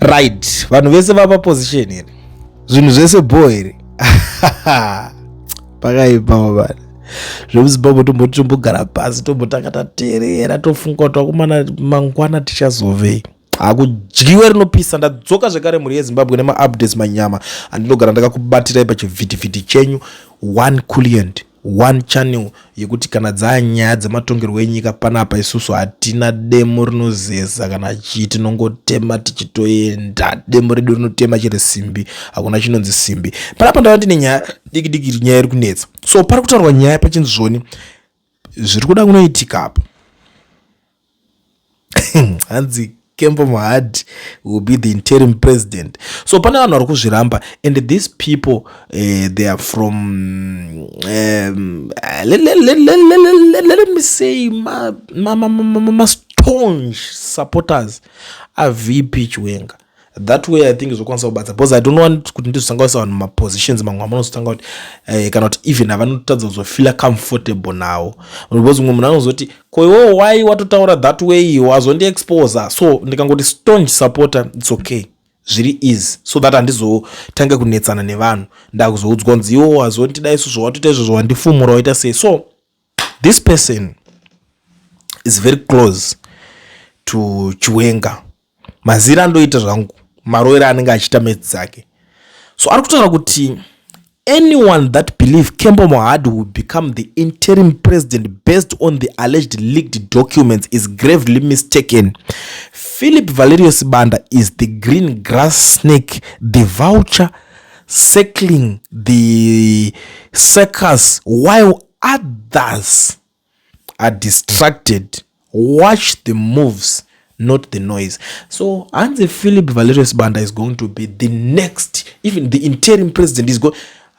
Right, vanhu vese vapa position here, zvinhu zvese bho here? Pakaipa mabana zvemuZimbabwe. Tomboti tombogara pasi, tombotanga tateerera, tofunga kuti vakomana, mangwana tichazovei? Hakudyiwe rinopisa. Ndadzoka zvekare, mhuri yeZimbabwe, nemaupdates manyama andinogara ndakakubatirai pachivhitivhiti chenyu, One Culient, one channel, yekuti kana dzanyaya dzematongerwo enyika panapa, isusu hatina demo rinozeza kana chii, tinongotema tichitoenda. Demo redu rinotema chiri simbi, hakuna chinonzi simbi panapa. Ndava ndine nyaya diki diki, nyaya iri kunetsa. So pari kutaurwa nyaya pachinzvoni zviri kuda kunoitika apa. Hanzi Kembo Mohadi will be the interim president. So pane vanhu vari kuzviramba, and these people, they are from, let me say, ma staunch supporters aVP Chiwenga. That way I think zvokwanisa kubatsa, because I don't want kuti ndizosanga vanhu mapositions mamwe amunozotanga kuti kana kuti even havanotadza kuzofeela comfortable nawo, because mumwe munhu anozoti, "Ko iwewo wai watotaura that way, wazondiexposa?" So ndikangoti staunch supporter, it's okay, zviri easy, so that handizotange kunetsana nevanhu, ndakuzoudzwa kunzi iwo wazondida isusu, watoita izvozvo, wandifumura, waita sei. So this person is very close to Chiwenga. Mazira andoita zvangu, marovero anenge achiita metsi dzake. So ari kutaura kuti anyone that believe Kembo Mohadi will become the interim president based on the alleged leaked documents is gravely mistaken. Philip Valerio Sibanda is the green grass snake, the vulture circling the circus while others are distracted. Watch the moves, not the noise. So hanzi Philip Valerio Sibanda is going to be the next, even the interim president is going.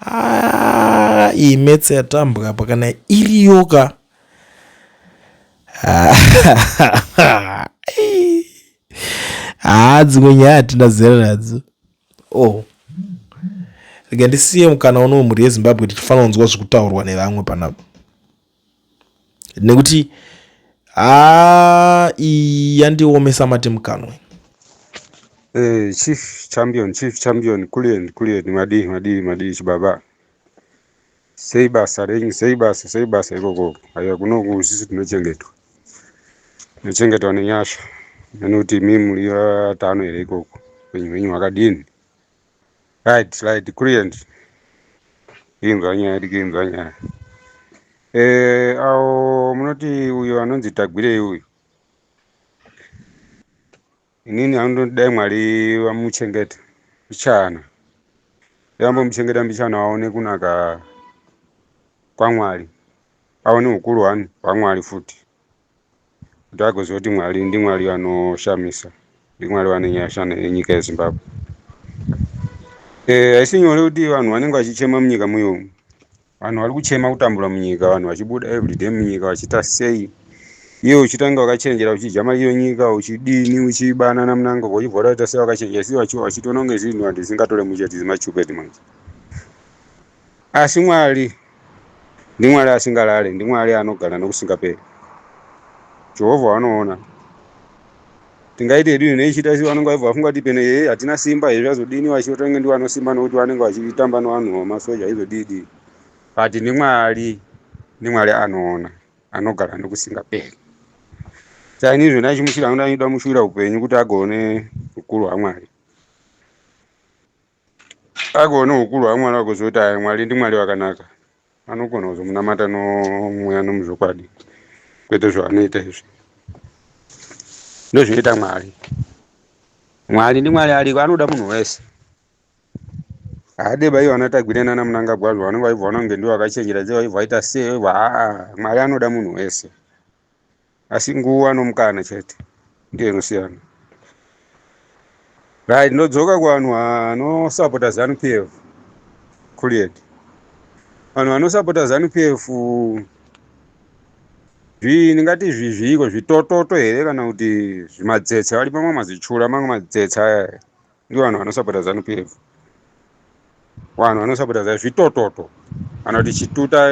Ah, iyi metse yatambwa apa kana iriyoka. Haa, dzimwe nyaya hatina zera nadzo. Oh, rega ndisiye mukana uno, mhuri yeZimbabwe, tichifanira kunzwa zvekutaurwa nevamwe panapa, nekuti haa, iyi yandiomesa mate mukanwa. Chief Champion, Chief Champion, Kulien, Kulien, madii, madii, madii, chibaba? Sei basa renyu, sei basa, sei basa ikoko? Haya, kunoku isusu tinochengetwa, tinochengetwa nenyasha. Nekuti imi muri vatano here ikoko? Wenyu wenyu wakadini? Right, Kulien, inzwa nyaya, tikinzwa nyaya. Awo munoti uyo anonzi Tagwirei uyu, inini anondodai Mwari vamuchengeta mbichana, yambomuchengeta mbichana, aone kunaka kwaMwari, aone ukuru hwani hwaMwari futi, kuti agoziva kuti Mwari ndiMwari anoshamisa, ndiMwari vane nyasha nenyika yeZimbabwe. Haisi nyore kuti vanhu vanenge vachichema munyika muyomu, vanhu vari kuchema kutambura munyika, vanhu vachibuda everyday munyika vachiita sei, iye uchitanga wakachenjera, uchidya mari yenyika, uchidini, uchibanana Munangagwa, uchibva wataita sei, wakachenjera sei, vachitoona kunge zvinhu handisingatore mucheti zimachupeti manje. Asi Mwari ndiMwari asingalale, ndiMwari anogara nokusingaperi. Jehovha vanoona. Tingaite hedu neichita sei, vanenge vaibva vafunga kuti pene ye hatina simba hezvi, azodini, vachitonge ndi vanosimba, nokuti vanenge vachitamba nevanhu vamasoja izodidi. But ndiMwari, ndiMwari anoona, anogara nokusingaperi. Saka inini zvona chimushira anoda mushuvira upenyu kuti agone ukuru hwaMwari, agone ukuru hwaMwari, agoziva kuti aya Mwari ndiMwari vakanaka, anogona kuzomunamata nomweya nomuzvokwadi, kwete zvaanoita izvi. Ndozvinoita Mwari. Mwari ndiMwari ariko, anoda munhu wese. Haade bai vana Tagwirei nana Munangagwa, vanenge vaibva vaona kunge ndivo vakachenjera, dze vaibva vaita sei, vaibva. Aa, Mwari anoda munhu wese, asi nguva nomukana chete ndiyo inosiyana. Right, ndodzoka kuvanhu vanosapota ZANU PF. Kuliet, vanhu vanosapota ZANU PF, ndingati zviiko, zvitototo here kana kuti zvimadzetse? Vari pamwe mazichura, mamwe madzetse aya, ndivo vanhu vanosapota ZANU PF. Vanhu vanosapota zvitototo kana kuti chituta.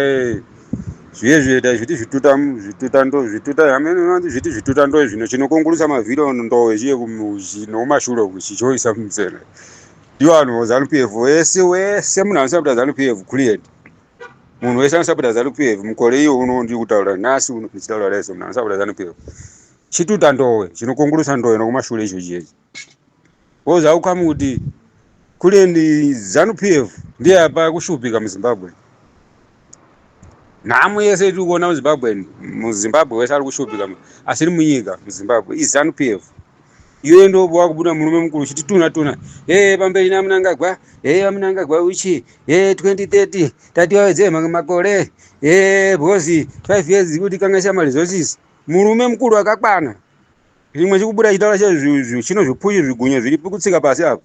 Zviye zviye zviti zvituta zvituta ndo zvituta hameno zviti zvituta ndo zvino chinokungurutsa mavhiri ndowe chiye nokumashure uku chichoisa mumusena. Ndivo vanhu veZanu PF wese wese munhu anosapota Zanu PF cleared. Munhu wese anosapota Zanu PF mukore iwo uno ndiri kutaura nhasi uno ndichitaura leso munhu anosapota Zanu PF. Chituta ndowe chinokungurutsa ndowe nokumashure icho chiyechi. Woza ukamu kuti kule ndi Zanu PF ndiye apa kushupika muZimbabwe. Nhamo yese tiri kuona muZimbabwe, muZimbabwe wese ari kushupika asiri munyika muZimbabwe iZanu PF. Iwe ndo wakubuda murume mukuru uchiti tuna tuna. Eh pamberi naMnangagwa, eh vaMnangagwa uchi, eh 2030 tati wawedzere mamwe makore. Eh because 5 years kuti kangaisa mari resources. Murume mukuru akakwana. Rimwe chikubuda chitaura chino zvipfuyo zvigunye zviri kutsika pasi apo.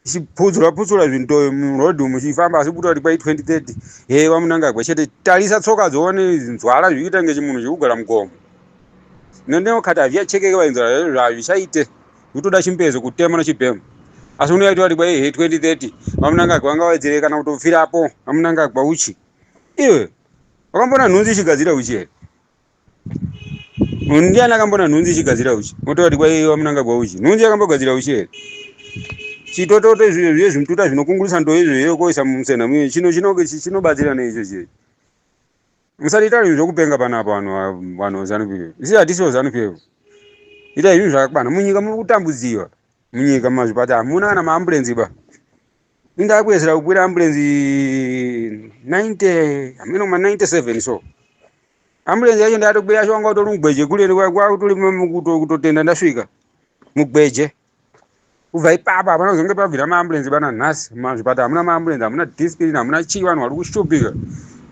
Chipudzura putsura zvintoyo muroad umu chifamba asi kubuda kuti kwai 2030 he vaMnangagwa chete tarisa tsoka dzoone nzwara zvikuita kunge chimunhu chekugara mugomo. Nondinokati hazvichachekeke vainzwara hazvichaite kutoda chimbezo kutema nechibhemo. Asi unoyaita kuti kwai he 2030 vaMnangagwa vangawedzere kana kutopfirapo vaMnangagwa uchi. Iwe wakambona nhunzi ichigadzira uchi here? Ndiani akambona nhunzi ichigadzira uchi? Motaura kuti kwai vaMnangagwa uchi. Nhunzi yakambogadzira uchi here? Chitototo izvi zviye zvimututa zvinokungurisa ndo izvo iyo koisa mumusena muye chino chino chinobatsira nei icho chiye. Musatiita zvinhu zvokupenga panapa vanhu vanhu veZanu PF. Isi hatisiwo Zanu PF. Itai zvinhu zvakakwana. Munyika muri kutambudziwa. Munyika mumazvipatara hamuna kana maambulenzi ba. Indakuedzera kukwira ambulenzi 90 hameno ma 97 so. Ambulance yacho ndatokwira yacho wanga utori mugweje kule kwakutori kutotenda ndasvika mugweje. Kubva ipapa hapana kuzonge pabvira maambulenzi bana nhasi mazvipatara hamuna maambulenzi hamuna discipline hamuna chii vanhu vari kushupika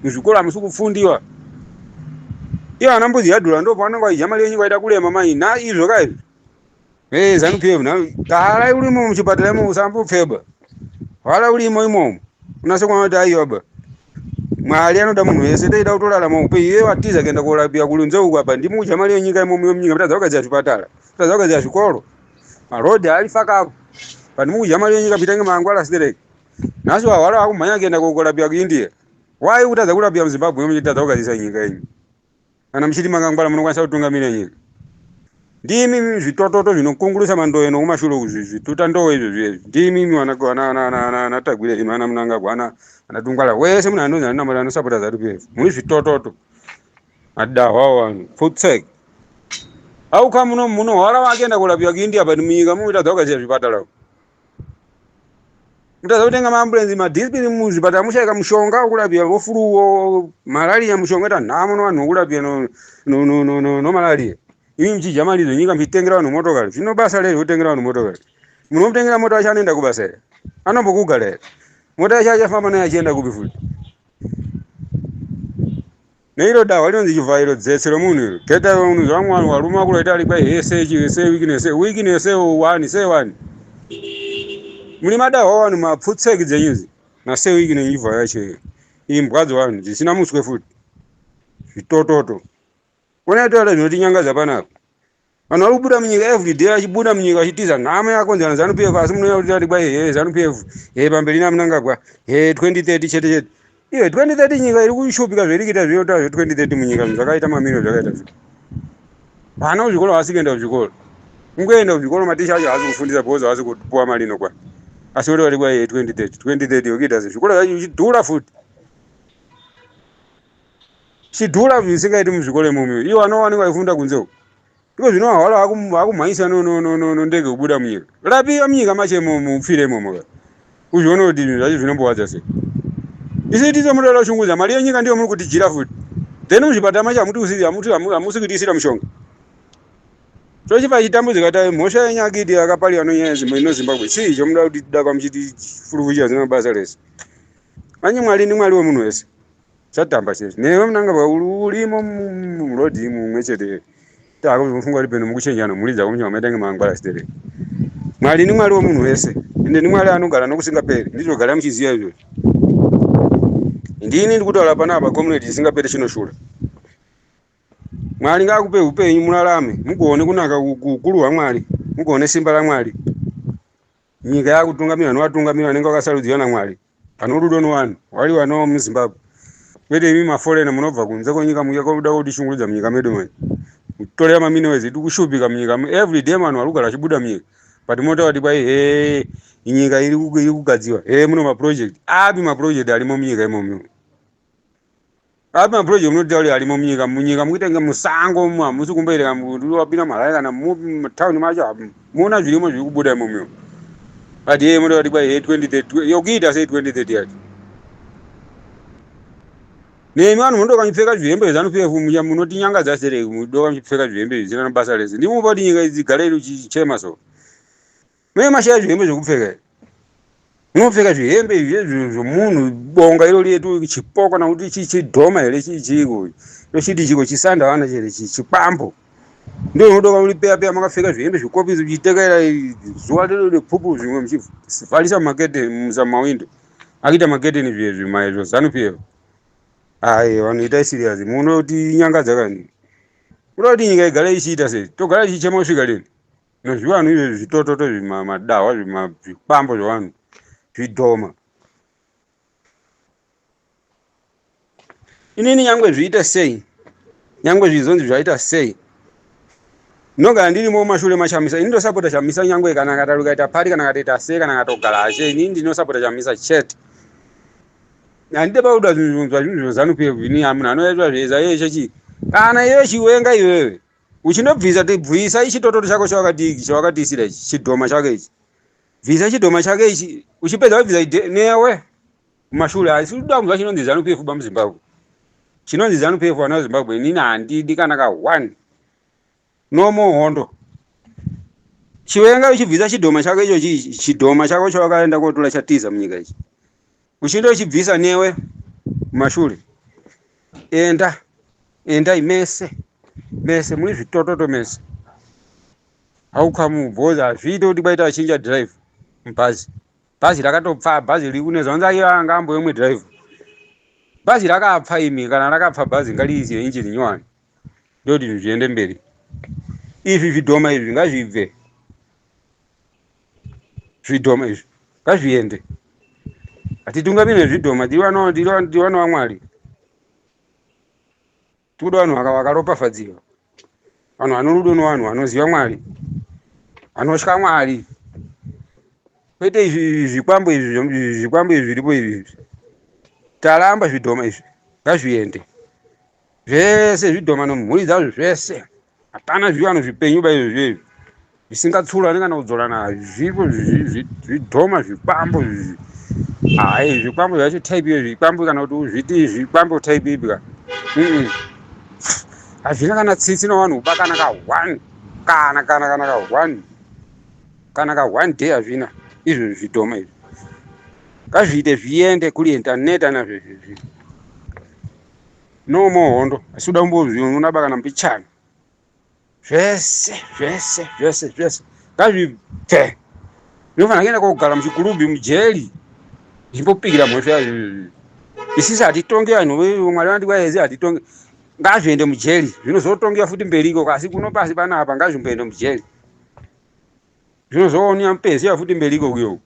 muzvikoro hamusi kufundiwa. Iyo ana mbudzi yadhura ndo pavanenge vachidya mari yenyu kwaita kurema mai na izvo ka izvi. Hey, Zanu PF na gara urimo muchipatara imo usambopfeba. Hwara urimo imomo. Unase kuona kuti aiwa ba. Mwari anoda munhu wese toida kutorarama upenyu iye watiza kuenda korapiwa kulunze uku apa ndimi kudya mari yenyika imomo yemunyika mutadza kugadzira zvipatara mutadza kugadzira zvikoro marodhi ari fakapo panhu mukudya mari yenyika muchitange mangwara stereki nhasi wahwara wakumhanya kuenda korapiwa kuIndia why kutadza kurapiwa muZimbabwe muchitadza kugadzirisa nyika yenyu Kana muchiti makangwara munokwanisa kutungamira nyika. Ndimi zvitototo zvinokungurisa mandoyo nokumashure uku zvituta ndowe izvo zviye. Ndimi imi ana ana ana ana ana ana Tagwira imi ana Mnangagwa ana ana Tungwara wese munhu anonzi anonamata anosapota ZANU PF. Muri zvitototo. Madahwa vanhu. Futsek. How come muno munohwara vakuenda kurapiwa kuIndia but munyika mumitadza kugadzira zvipatara. Mutadza kutenga maambulenzi madisipini muzvipatara mushaika mushonga wekurapira vofuruwo malaria mushonga ita nhamo novanhu vokurapira nomalaria imi muchidya mari dzenyika muchitengera vanhu motokari zvino basa rei zvekutengera vanhu motokari munhu womutengera mota yacho anoenda kubasa here anombokugara here mota yacho achafamba naye achienda kupi futi Neiro dahwa rinonzi chivhairo dzetse romunhu iro. Geta munhu zvamwari waruma kuroita ari kwai hese chi se weakness weakness one se one. Mune madahwa vanhu mapfutseki dzenyu idzi. Na se weakness chivhairo yacho iyo. Imbwa dzevanhu dzisina muswe futi. Zvitototo. Ona taura zvinotinyangadza panapa. Vanhu vari kubuda munyika everyday vachibuda munyika vachitiza nhamo yakonzera naZanu PF asi munouya kuti tati kwai he Zanu PF he pamberi naMnangagwa he 2030 chete chete. Iwe 2030 nyika iri kushupika zvairi kuita zvinoita zve 2030 munyika zvinhu zvakaita mamiriro zvakaita zvo. Vana kuzvikoro havasi kuenda kuzvikoro. Kungoenda kuzvikoro maticha acho haasi kufundisa because havasi kupuwa mari inokwana. Asi voti vari kwai he 2030 2030 yokuita sei zvikoro zvacho zvichidhura futi. Chidhura zvisingaiti muzvikoro imomo ivo vanowanikwa vachifunda kunze uko iko zvino vahwara vakumhanyisa nondege kubuda munyika rapiwa munyika macho imomo mupfire imomo ka uzvione kuti zvinhu zvacho zvinombowadza sei isi tiso munoda kushungudza mari yenyika ndiyo muri kutijira futi then muzvipatara macho hamusi kutiisira mushonga tochipa chitambudziko ta mhosva yenyu akiti yakapariwa nonyaya inozimbabwe chii chomuda kuti tidakwa muchiti furufuchira zina basa rese manje mwari ndi mwari wemunhu wese Chatamba chete. Newe Mnangagwa urimo muroad mumwe chete. Takufunga kuti peno mukuchenjana mhuri dzako muchama maita kunge mangwara sitere. Mwari ni Mwari wemunhu wese. Ende ni Mwari anogara nokusingaperi. Ndizvo gara muchiziva izvozvo. Ndini ndikutaura panapa comrade isingaperi chinoshura. Mwari ngaakupe upenyu murarame mugoone kunaka kukuru hwaMwari mugoone simba raMwari. Nyika yakutungamirwa nevatungamiri vanenge vakasarudzwa naMwari. Vano rudo nevanhu. Wari vanawo muZimbabwe. Kwete imi maforena munobva kunze kwenyika muya kuda kutishungurudza munyika medu manje. Kutorera maminerals edu kushupika munyika every day vanhu vari kugara vachibuda munyika. But motaura kuti kwai he nyika iri kugadziwa he muno maproject api maproject arimo munyika imomo api maproject munotaura arimo munyika munyika mukuita kunge musango umu hamusi kumboereka wapinda muharare kana mutauni macho muona zvirimo zviri kubuda imomo but he munotaura kuti kwai he 2030 yokuita sei 2030 yacho nemi vanhu munodoka muchipfeka zvihembe zvezanu pf munotinyangadza serei mudoka muchipfeka zvihembe zvisina nabasa rese ndimo mupa kuti nyika idzi igare ichichema so mune mashaya zvihembe zvekupfeka munopfeka zvihembe izvi zvomunhu bonga iro retu chipoko nakuti chidhoma here chichiko tochiti chiko chisandavana chere chikwambo ndo unodoka uri peya peya makapfeka zvihembe zvikopisi muchitekaira zuva rero repfupu zvimwe muchivharisa maketeni mumawindo akuita maketeni zviye zvimaizvo zanu pf Ayi vanhu itai serious munotinyangadza kani. Kuda kuti nyika igare ichiita sei? Togara ichichema kusvika lini? Nozvivanhu izvi zvitototo zvimadahwa zvikwambo zvevanhu zvidhoma. Inini nyangwe zviite sei, nyangwe zvizonzi zvaita sei, ndinogara ndirimo mumashure maChamisa. Ini ndosapota Chamisa nyangwe kana akataruka pari kana akatoita sei kana akatogara ashe, inini ndinosapota Chamisa chete. Handide pakuda zvinhu zvinhu zvezanu PF ini munhu anoitwa zveza iye chechi kana iwe chiwenga iwewe uchindobvisa bvisa ichitototo chako chawakati chawakatiisira ichi chidhoma chake ichi bvisa chidhoma chake ichi uchipedza kubvisa newe mumashure asi kuda kunzwa chinonzi zanu PF ba muZimbabwe chinonzi zanu PF vana veZimbabwe inini handidi kana ka one no more hondo chiwenga uchibvisa chidhoma chako icho chidhoma chako chawakaenda kotora chatiza munyika ichi uchindo uchibvisa newe mumashure enda endai mese mese muri zvitototo mese how come boys hazviite kuti kwaita achinja drive mubhazi bhazi rakatopfa bhazi riri kunetsa wanzi aiwa anga amboyomwe drive bhazi rakapfa imi kana rakapfa bhazi ngariisiye injini nyowani ndoti zvinhu zviende mberi izvi zvidhoma izvi ngazvibve zvidhoma izvi ngazviende hatitungamiri nezvidhoma tiri vana vamwari tikuda vanhu vakaropafadziwa vanhu vano rudo nevanhu vanoziva mwari vanotya mwari kwete izvi zvikwambo izvi zvikwambo izvi zviripo izvi taramba zvidhoma izvi ngazviende zvese zvidhoma nemhuri dzazvo zvese hapana zvivanhu zvipenyu ba izvo zvezvi zvisingatsurani kana kudzorana hazvipo zvidhoma zvikwambo hayi zvikwambo zvacho type iyo zvikwambo kana kuti uzviti zvikwambo type ipi ka hazvina kana tsitsi nevanhu kuba kana ka one kana kana kana ka one kana ka one day hazvina izvo zvidhoma izvi ngazviite zviende kuri entaneta nazvo izvi no more hondo asi uda kumbozviona ba kana mbichana zvese zvese zvese zvese ngazvibve ndinofanira kuenda kogara muchikurubi mujeri ndichimbopikira mhosva yazvo isisi hatitonge vanhu mwari vandikwayezi hatitonge ngazviende mujeri zvinozotongewa futi mberi ikoko asi kuno pasi panapa ngazvimboende mujeri zvinozoonea mupezi futi mberi ikoko ikoko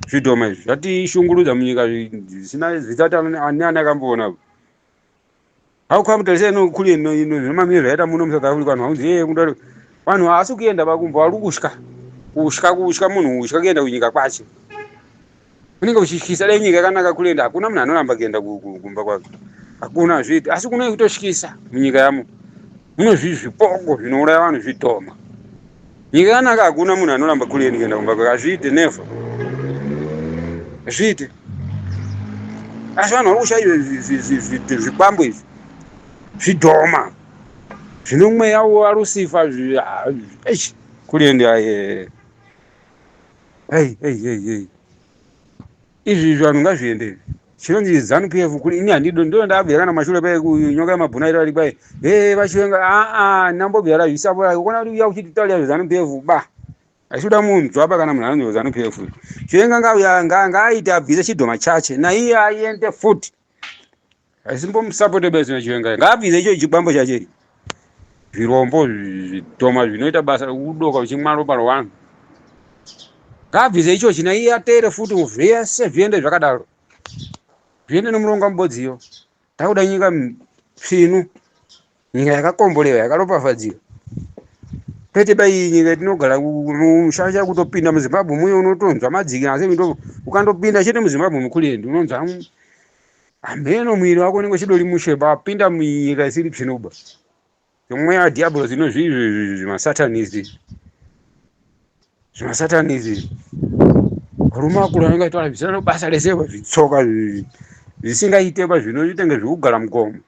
zvidhoma izvi zvatishungurudza munyika zvisina zvisati ani ani akamboona how come tarisai nokuri zvinomamire zvaita muno musouth africa vanhu vaunzi ee kudaro vanhu haasi kuenda vakumva vari kutya kutya kutya munhu kutya kuenda kunyika kwacho unenge uchityisa dai nyika yakanaka kuenda hakuna munhu anoramba kuenda kumba kwake hakuna hazviiti asi kuno kutotyisa munyika yamo muno zvipoko zvinouraya vanhu zvidhoma nyika yakanaka hakuna munhu anoramba kuleni kuenda kumba kwake hazviite never hazviite asi vanhu vari kushaya zvikwambo izvi zvidhoma zvino mweya walusifa kuleni aye ei ei ei ei izvi vanhu ngazviende izvi chinonzi zanu pf kuri ini handido ndo ndabvira kana mashure paye kunyoka yemabhuna iro ari kwaye he vachiwenga aa ndambobvira razvisapo ukona kuti uya uchititaurira zvezanu pf ba achikuda munzwa pa kana munhu anonzi zanu pf chiwenga ngauya ngaaite abvise chidhoma chache naiye aende futi aisimbomusapote basi chiwenga ngaabvise icho chikwambo chache zvirombo zvidhoma zvinoita basa rekudoka uchimwa ropa rovanhu ngaabvise ichochi naiye ateere futi zvese zviende zvakadaro zviende nomuronga mubodziyo. Takuda nyika svinu, nyika yakakombolewa, yakaropafadzika, kwete bai nyika yatinogara mushasha. Kutopinda muZimbabwe muye unotonzwa madziki, asi ukandopinda chete muZimbabwe mukuliendi, unonzwa hameno mwiri wako unenge uchidori mushe. Wapinda munyika isiri tsvinuba, mweya wadhiabhorosi inozviizvi zvimasatanisi, zvimasatanisi. Varume vakuru vanenge vachitaura zvisina basa rese, zvitsoka zvisingaite pa zvinoita nge zvekugara mugomo,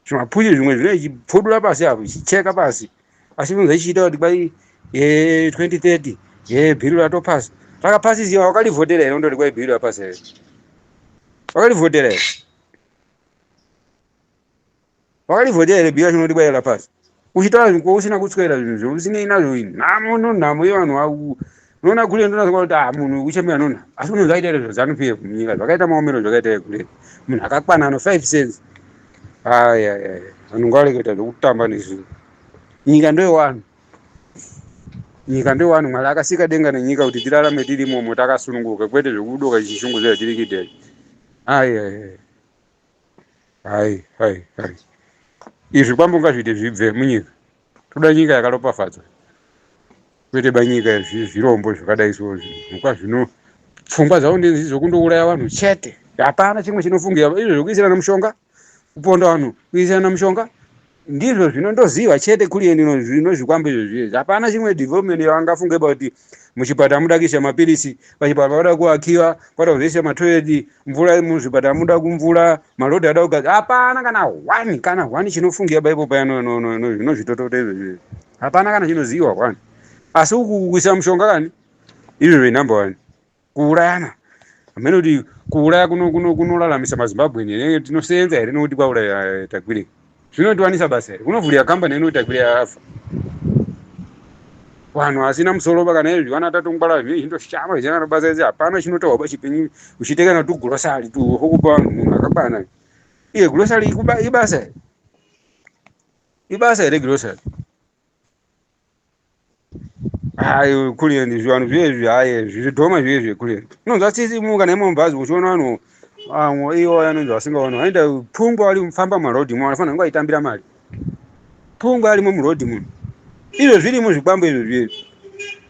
zvimapuchi zvimwe zvinoichipfudura pasi apo, ichicheka pasi, asi unonzwa ichiita kuti kwai 2030 ye bhiru ratopasa, rakapasisiwa. Wakalivhotera here? Undoti kwai bhiru rapasa here? Wakalivhotera here? Wakalivhotera here bhiru racho? Unoti kwai rapasa, uchitaura zvinhu usina kutswera, zvinhu zveusinei nazvo. Nhamo nonhamo yevanhu unoona kule, ndonazwa kuti ah, munhu uchemera nona, asi unonzi aita ere zvaZANU PF munyika zvakaita maomero zvakaita kule, munhu akakwana ano 5 cents. Ayayaya, vanhu ngavarege kuita zvekutamba nezvinhu. Nyika ndoyewanhu, nyika ndoyewanhu. Mwari akasika denga nenyika kuti tirarame tiri imomo takasununguka, kwete zvekudoka chishungu zvatiri kuita. Ayayaya, hai hai hai, izvi kwambo ngazviite zvibve munyika. Toda nyika yakaropafadzwa, kwete banyika zvirombo zvakadai so, zvinhuka zvino pfungwa dzavo ndedzokundouraya vanhu chete. Hapana chimwe chinofungira izvo zvekuisirana mushonga, kuponda vanhu, kuisirana mushonga, ndizvo zvinondoziva chete. Kuliendi zvikwambo izvo zviye, hapana chimwe development yavangafunge kuti muchipatara muda kuisa mapirisi, pachipatara pada kuakiwa, pada kuzoisa matoireti, mvura muzvipatara muda kumvura, marodhi ada kugadzira. Hapana kana one, kana one chinofungira baipo paya zvinozvitototo izvo zviye, hapana kana chinoziviwa one. Asi uku kuisa mushonga kani, izvo zvenumber one kuurayana. Hamene kuti kuuraya kunoraramisa maZimbabweni here? Tinosenza here nokuti kwauraya Tagwirei? Zvinotiwanisa basa here? Kunovhurira kambani inoti Tagwirei afa? Vanhu vasina musoro kana izvi vana tatongwara zvindoshama zvisina kana basa ese. Hapana chinotaurwa pachipenyu. Uchiite kana tugrocery tuhokupa vanhu, munhu akakwana iye, grocery ibasa here? Ibasa here grocery? Hayi kuleni, zvivanhu zviye hayi zvidhoma zviye zvekuleni. Unonzwa tsitsi kana imo mubhazi uchiona vanhu amwe iwo anonzi vasingaoni vaenda pfungwa vari kufamba mumarodhi mo, vanofanira kunge vachitambira mari, pfungwa arimo murodhi muno. Izvo zvirimo zvikwambo izvo zviye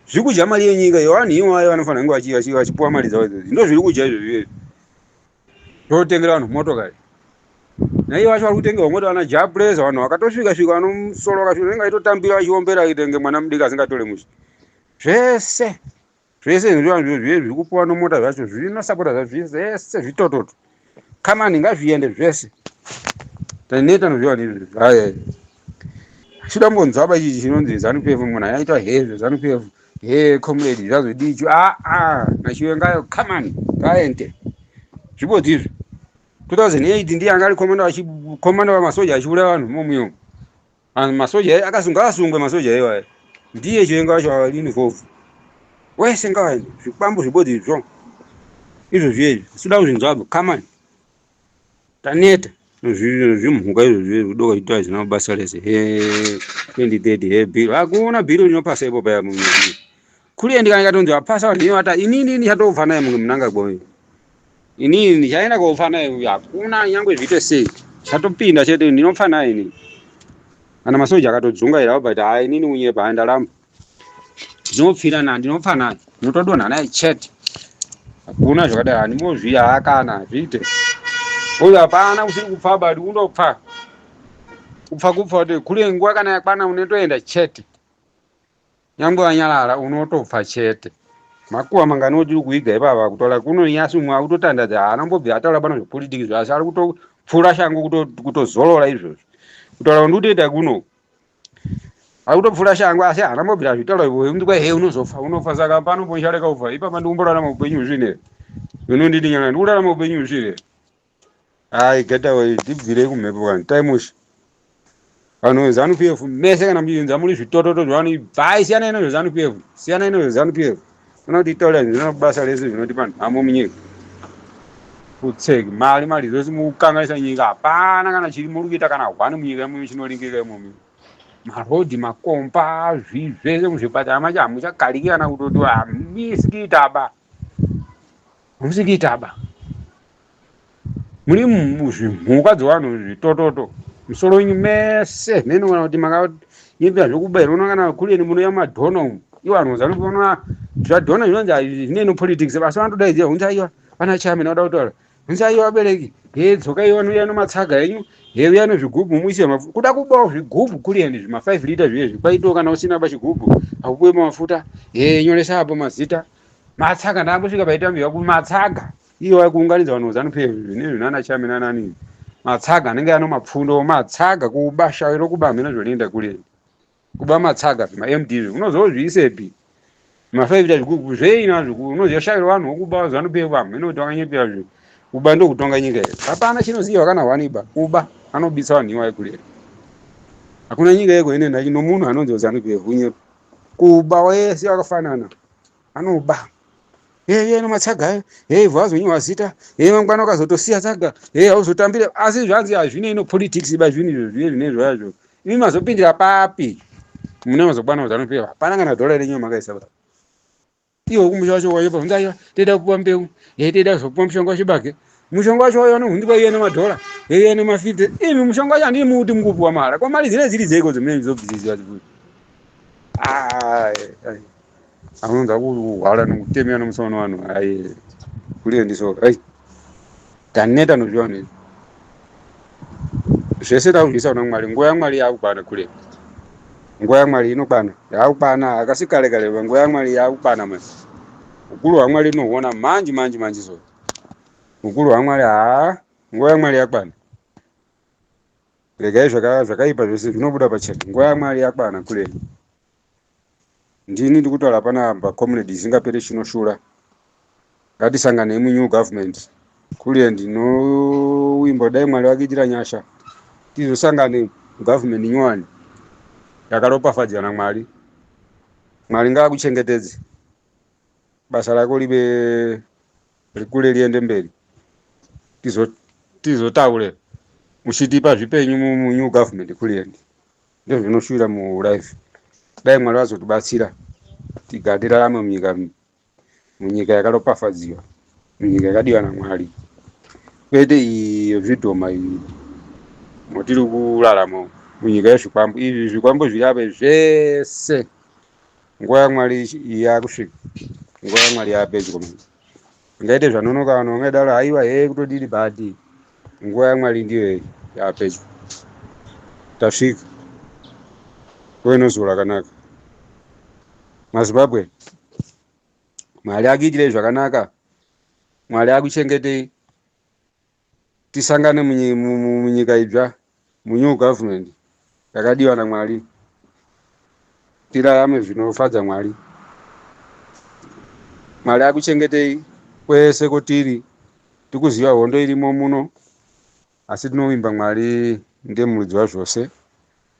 zviri kudya mari yenyika iyo. Vanhu iwayo vanofanira kunge vachipuwa mari dzavo idzodzo, ndo zviri kudya izvo zviye. Totengera vanhu motokari, naivo vacho vari kutengerwa mota, vana japresa, vanhu vakatosvika svika vanomusoro vakasvika, vanenge vachitotambira vachiombera kuitenge mwana mudiki asingatore mushe. Zvese zvese zvivanhu zviye zviri kupuwa nomota zvacho zvinosapota zvacho zvese zvitototo. Kamani ngazviende zvese, taneta nozvivanhu izvi. Haya, chida mbonzwa ichi chinonzi ZANU PF, munhu ayaita hezvo ZANU PF he comrade zvazodicho aa naChiwengayo. Kamani ngaende zvibodzi izvo. 2008 ndiye anga ari commander wamasoja achiuraya vanhu momuyo. Masoja akasunga, asungwe masoja iwayo. Ndiye Chiwenga wacho ari involve wese, ngavaende zvikwambo zvibodzi izvo izvo zviye, sida kuzvinzwabvo. Kamani taneta zvimhuka izvo zviye zvidoka chitoa zvisina basa rese. He 2030, he bill, hakuna bill rinopasa ipo paya. Kuliendi kana ikatonzi vapasa, vanhu ivata inini ndichatobva naye mumwe Mnangagwa inini ndichaenda kofa naye. Hakuna nyangwe zviite sei, chatopinda chete, ndinopfa naye inini. Kana masoja akatodzungaira but hai, inini unyepa, hai, ndaramba, ndinopfira naye, ndinopfa naye, ndinotodonha naye chete. Hakuna zvakadai, handimbozviya hakana zviite uyu. Hapana kusiri kupfa, but undopfa kupfa kupfa kuti kule nguva kana yakwana unotoenda chete, nyangwe wanyarara unotopfa chete. Makuva mangani otiri kuiga ipapa kutaura kunonyasi, umwe akutotandadza, haana mbobvi ataura pano zvepolitiki zvo, asi ari kutopfuura shango kutozorora izvozvo. Kutaura ndikutoita kuno ari kutopfuura shango, asi haana mbobvira azvitaura izvozvo. He unozofa, unofa. Saka pano ponchareka kufa ipapa, ndikumborarama upenyu husvine. Unonditi nyana ndikurarama upenyu husvine. Hai, get away, tibvirei kumhepo kani taimusha. Vanhu veZANU PF mese kana muchinza muri zvitototo zvavanhu, ibvai, siyanai nezveZANU PF, siyanai nezveZANU PF. Kana kuti itaura zvisina basa rese zvinotipa nhamo munyika, kutseki mari mari zvose mukukanganisa nyika. Hapana kana chiri muri kuita kana hwani munyika imomo chinoringika imomo. Marodhi, makomba, zvese muzvipatara macho hamuchagariki, kana kutoti hamusi kuita ba, hamusi kuita ba. Muri zvimhuka dzevanhu, zvitototo, musoro wenyu mese mene kana kuti makanyepera zvekubaira. Uno kana kuleni munoya madhona umu, ivo vanhu zanupona zvadhona zvinonzi zvine no politics, asi vanotodaidzira hunzi aiwa, vana chairman vada kutaura, hunzi aiwa vabereki, he dzokai, vanouya nematsaga enyu, he uya nezvigubhu muise mafuta. Kuda kubawo zvigubhu kuleni, zvima 5 liter zviye zvikwaito. Kana usina pachigubhu hakupuwe mafuta. He nyoresa apo mazita, matsaga. Ndambosvika paitambirwa kumatsaga iwo kuunganidza vanhu ZANU PF zvine zvinana chairman anani, matsaga anenge ano mapfundo, matsaga kuba, shavi rokuba mheno zvinoenda kuleni kuba matsaga, zvima-md unozozviisepi ma5 liter zvigubhu zvei nazvo? Unoziva shavi revanhu vokuba ZANU PF hamheno kuti vakanyepera zvo kuba ndokutonga nyika here? Hapana chinoziva kana hwaniba kuba, anobisa vanhu iwayo kuleni. Hakuna nyika yeko inoenda nomunhu anonzi ZANU PF unyepa kuba, wese wakafanana anoba. Hey, matsaga ayo, hey, vazonyiwa zita, hey, mangwana ukazotosiya tsaga, hey, hauzotambire. Asi zvanzi hazvinei nopolitics ba, zvinhu izvo zviye zvine zvazvo. Imi mazopindira papi? Mune mazokwana ZANU PF, hapana kana dhora renyu makaisa. Iwo kumusha wacho wacho pabvunza, aiwa, toida kupuwa mbeu, hey, toida kuzopuwa mushonga wechibage. Mushonga wacho wayo anohundikwa iye nemadhora, iye nema50. Imi mushonga wacho handii mukuti mukupuwa mahara kwa mari dzine dziri dzeiko dzemunenge dzobvisisiwa dzikuti anonza kuhwara nokutemera nomusoro vanhu. Ai kuliendiso, ai taneta nozvivanhu izvi zvese, takuzviisa kuna Mwari. Nguva yaMwari yakukwana kule, nguva yaMwari inokwana, yakukwana. Akasi kare kare, nguva yaMwari yakukwana manje. Ukuru hwaMwari tinohuona manje manje manje. So ukuru hwaMwari, haa, nguva yaMwari yakwana. Regai zvakaipa zvese zvinobuda pachena. Nguva yaMwari yakwana kule. Ndini ndikutaura panapa, comrade isingaperi chinoshura. Ngatisanganei munew government kule. Ndinovimba dai Mwari vakuitira nyasha, tizosangane mugovernment nyowani yakaropafadzwa naMwari. Mwari ngaakuchengetedze, basa rako rive rikure, riende mberi. Tizotaure muchitipa zvipenyu munew government kuliendi. Ndozvinoshuvira mulife. Dai Mwari vazotibatsira tigatirarame munyika yakaropafadziwa, munyika yakadiwa naMwari, kwete iyi yezvidhoma iyi motiri kurarama, munyika yezvikwambo izvi. Zvikwambo zviri apa zvese, nguva yaMwari yakusvika, nguva yaMwari yapedyo manje. Ngaite zvanonoka, vanhu vangaidaro, haiwa, he kutodini, but nguva yaMwari ndiyo yapedyo, tasvika. Kuve nozuva rakanaka, maZimbabwe. Mwari akuitirei zvakanaka, Mwari akuchengetei. Tisangane munyika idzva, munew government yakadiwa naMwari. Tirarame zvinofadza Mwari. Mwari akuchengetei kwese kwatiri. Tikuziva hondo irimo muno, asi tinovimba Mwari ndiye muridzi wazvose.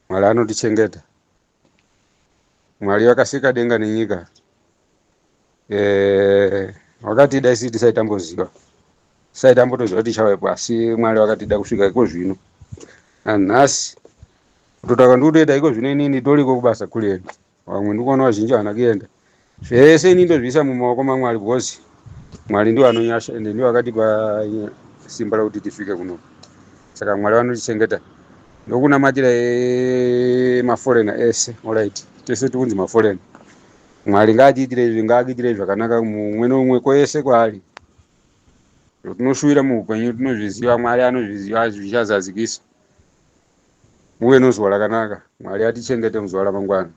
Mwari anotichengeta. Mwari vakasika denga nenyika, wakatida isi tisati tamboziva, tisati tambotoziva kuti tichavepo, asi Mwari vakatida kusvika iko zvino nanhasi. Kutotaka ndikutoita iko zvino, inini toriko kubasa kuledu, vamwe ndikuona vazhinji havana kuenda. Zvese ini ndozviisa mumaoko maMwari, because Mwari ndiwo anonyasha ende ndiwo akatipa simba rekuti tisvike kuno. Saka Mwari vanotichengeta. Ndokunamatira maforeigner ese. Alright, tese tikunzi maforeigner. Mwari ngaatiitire izvi, ngaakuitirei zvakanaka mumwe neumwe kwese kwaari. Tinoshuvira muupenyu tinozviziva, Mwari anozviziva, zvichazadzikisa. Muve nozuva rakanaka. Mwari atichengete muzuva ramangwana.